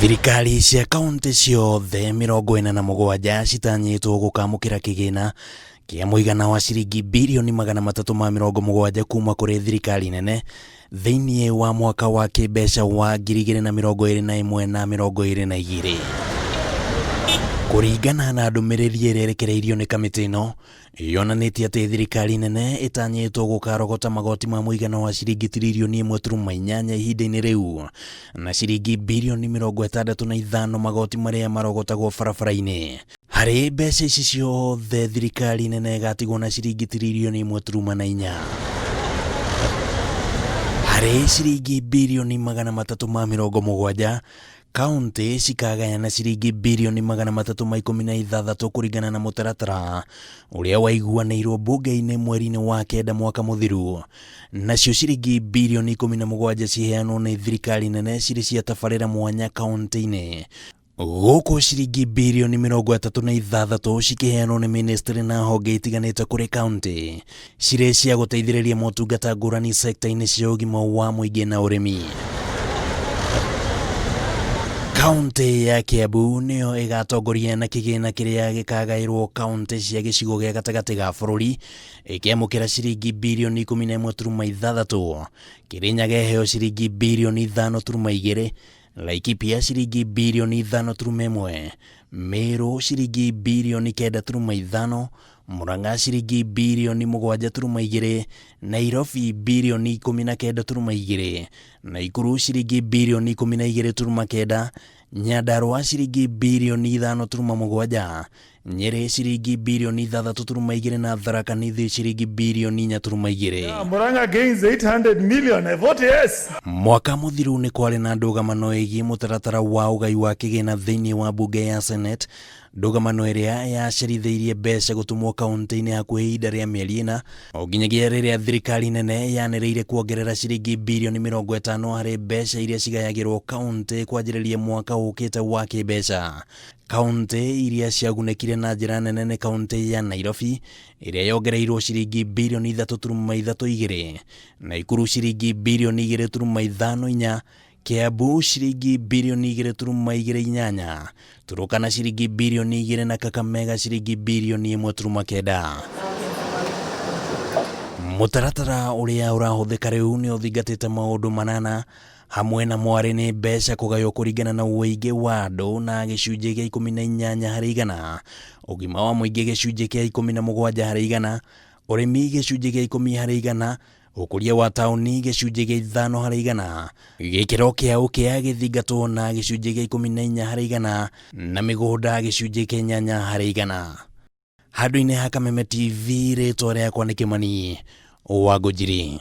Thirikari cia kaunti ciothe 47 citanyĩtwo gũkamũkĩra kĩgĩna kĩa mũigana wa ciringi birioni 370 kuma kũrĩ thirikari nene thĩinĩ wa mwaka wa kĩmbeca wa 2021 na 22. Kũringana na ndũmĩrĩri ĩrĩa ĩrekereirio nĩ kamĩtĩ ĩno, yonanĩtie atĩ thirikari nene ĩtanyĩtwo gũkarogota magoti ma mũigana wa ciringi tiririoni 1.8 ihinda-inĩ rĩu na ciringi birioni 65 magoti marĩa marogotagwo barabara-inĩ. Harĩ mbeca ici ciothe thirikari nene ĩgatigwo na ciringi tiririoni 1.4. Harĩ ciringi birioni 370, Kauntĩ cikagayana ciringi birioni 316 kũringana na mũtaratara ũrĩa waiguanĩirwo mbunge-inĩ mweri-inĩ wa kenda mwaka mũthiru. Nacio ciringi birioni 17 ciheanwo nĩ thirikari nene cirĩ cia tabarĩra mwanya kauntĩ-inĩ. Gũkũ ciringi birioni 36 cikĩheanwo nĩ ministry na honge itiganĩte kũrĩ kauntĩ cirĩ cia gũteithĩrĩria motungata ngũrani sekta-inĩ cia ũgima wa mũingĩ na ũrĩmi. Kauntĩ ya Kiambu nĩyo ĩgatongoria na kĩgĩna kĩrĩa gĩkagaĩrwo kauntĩ cia gĩcigo gĩa gatagatĩ ga bũrũri ĩkĩamũkĩra ciringi birioni 11.6, Kĩrĩnyaga ĩheo ciringi birioni 5.2, Laikipia ciringi birioni 5.1, Meru ciringi birioni 9.5, Murang'a ciringi birioni 7.2, Nairobi birioni 19.2, Naikuru ciringi birioni 12.9, Nyandarua ciringi birioni 5.7, Nyeri ciringi birioni 6.2 na Tharaka Nithi ciringi birioni 4.2. Yeah, Murang'a gains 800 million. I vote yes. Mwaka mũthiru nĩ kwarĩ na ndũgamano ĩgiĩ mũtaratara wa ũgai wa kĩgĩna thĩinĩ wa mbunge ya Senate, ndũgamano ĩrĩa yacerithĩirie mbeca gũtũmwo kaunti-inĩ hakuhĩ ihinda rĩa mĩeri ĩna o nginyagia rĩrĩa thirikari nene yanĩrĩire kuongerera ciringi birioni 50 harĩ mbeca iria cigayagĩrwo kaunti kwanjĩrĩria mwaka ũkĩte wa kĩmbeca. Kauntĩ iria ciagunĩkire na njĩra nene nĩ kauntĩ ya Nairobi ĩrĩa yongereirwo ciringi birioni 3.32, Naikuru ciringi birioni 2.54, Kiambu ciringi birioni 2.28, Turukana ciringi birioni 2 na Kakamega ciringi birioni 1.9. Mũtaratara ũrĩa ũrahũthĩka rĩu nĩ ũthingatĩte maũndũ manana hamwe na mwarĩ nĩ mbeca kũgaywo kũringana na ũingĩ wa andũ na gĩcunjĩ gĩa 18 harĩ igana, ũgima wa mũingĩ gĩcunjĩ kĩa 17 harĩ igana, ũrĩmi gĩcunjĩ gĩa 10 harĩ igana, ũkũria wa taũni gĩcunjĩ gĩa 5 harĩ igana, gĩkĩro kĩa ũkĩa gĩthingatwo na gĩcunjĩ gĩa 14 harĩ igana na mĩgũnda gĩcunjĩ kĩa 8 harĩ igana. Handũ-inĩ ha Kameme TV, rĩtwa rĩakwa nĩ Kĩmani wa Ngũnjiri.